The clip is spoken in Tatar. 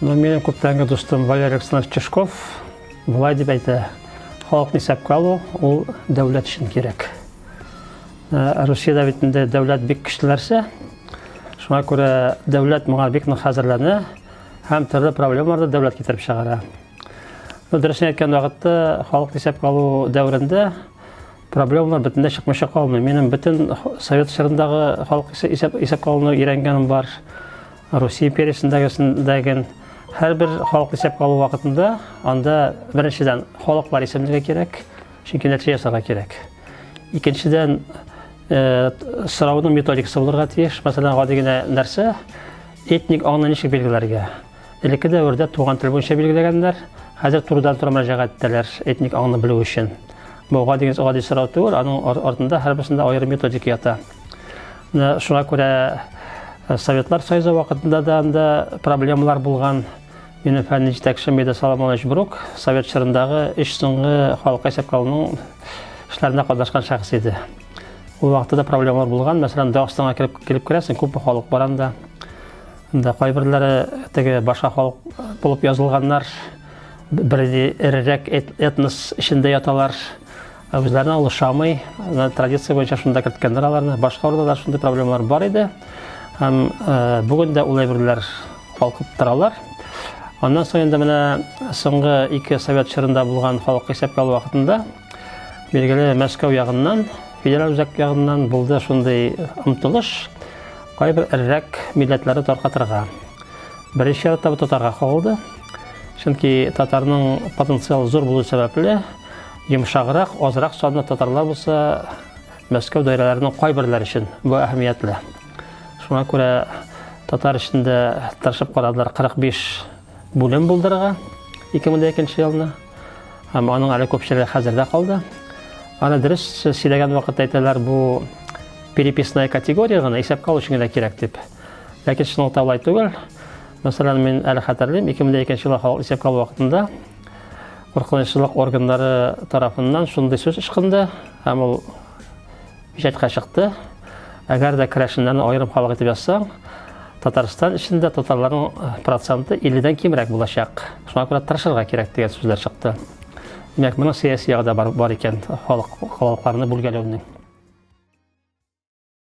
Ну, минем күптәнге дустым Валерий Александрович Чешков болай дип әйтә: халыкны исәпкә алу ул дәүләт өчен кирәк. Э, Русиядә бит инде дәүләт бик көчле нәрсә. Шуңа күрә дәүләт моңа бик нык хәзерләнә һәм төрле проблемаларны дәүләт китереп чыгара. Ну, дөресен әйткән вакытта, халык исәпкә алу дәверендә проблемалар бөтенләй чыкмыйча калмый. Минем бөтен совет чорындагы халык исәп, исәпкә алуны өйрәнгәнем бар. Русия империясендәгесендәген һәрбер халык исәпкә алу вакытында анда беренчедән халыклар исемлеге кирәк, чөнки нәтиҗә ясарга кирәк. Икенчедән, э, сорауның методикасы булырга тиеш. Мәсәлән, гади генә нәрсә, этник аңны ничек билгеләргә? Элекке дәвердә туган тел буенча билгеләгәннәр, хәзер турыдан-туры мөрәҗәгать итәләр этник аңны белү өчен. Бу гади гади сорау түгел, аның артында һәрберсендә аерым методика ята. Менә шуңа күрә э, Советлар Союзы вакытында да анда проблемалар булган. Минем фәнни җитәкчем Мида Соломонович Брук совет чорындагы өч соңгы халыкка исәпкә алуның эшләренә катнашкан шәхес иде. Ул вакытта да проблемалар булган. Мәсәлән, Дагыстанга килеп, килеп керәсең, күпме халык бар анда. Анда кайберләре теге башка халык булып язылганнар, бер эрерәк этнос эчендә яталар. Үзләренә ул ошамый. Традиция буенча шунда керткәннәр аларны. Башка урында да шундый проблемалар бар иде. Һәм э, бүген дә ул әйберләр калкып торалар. Аннан соң инде менә соңгы ике совет чорында булган халык исәпкә алу вакытында билгеле Мәскәү ягыннан, федераль үзәк ягыннан булды шундый омтылыш кайбер эрерәк милләтләрне таркатырга. Беренче чиратта бу татарга кагылды. Чөнки татарның потенциалы зур булу сәбәпле, йомшаграк, азрак санлы татарлар булса, Мәскәү даирәләренең кайберләре өчен бу әһәмиятле. Шуңа күрә татар эчендә тырышып карадылар 45 бүлем булдырырга 2002 елны. Һәм аның әле күпчелеге хәзер дә калды. Аны дөрес сөйләгән вакытта әйтәләр, бу переписная категория гына, исәпкә алу өчен генә кирәк дип. Ләкин чынлыкта алай түгел. Мәсәлән, мин әле хәтерлим, 2002 елда халык исәпкә алу вакытында куркынычсызлык органнары тарафыннан шундый сүз ычкынды, һәм ул иҗатка чыкты. Әгәр дә керәшеннәрне аерым халык итеп язсаң, Татарстан эчендә татарларның э, проценты 50-дән кимрәк булачак. Шуңа күрә тырышырга кирәк дигән сүзләр чыкты. Димәк, моның сәяси ягы да бар, бар икән халык халыкларны бүлгәләүнең.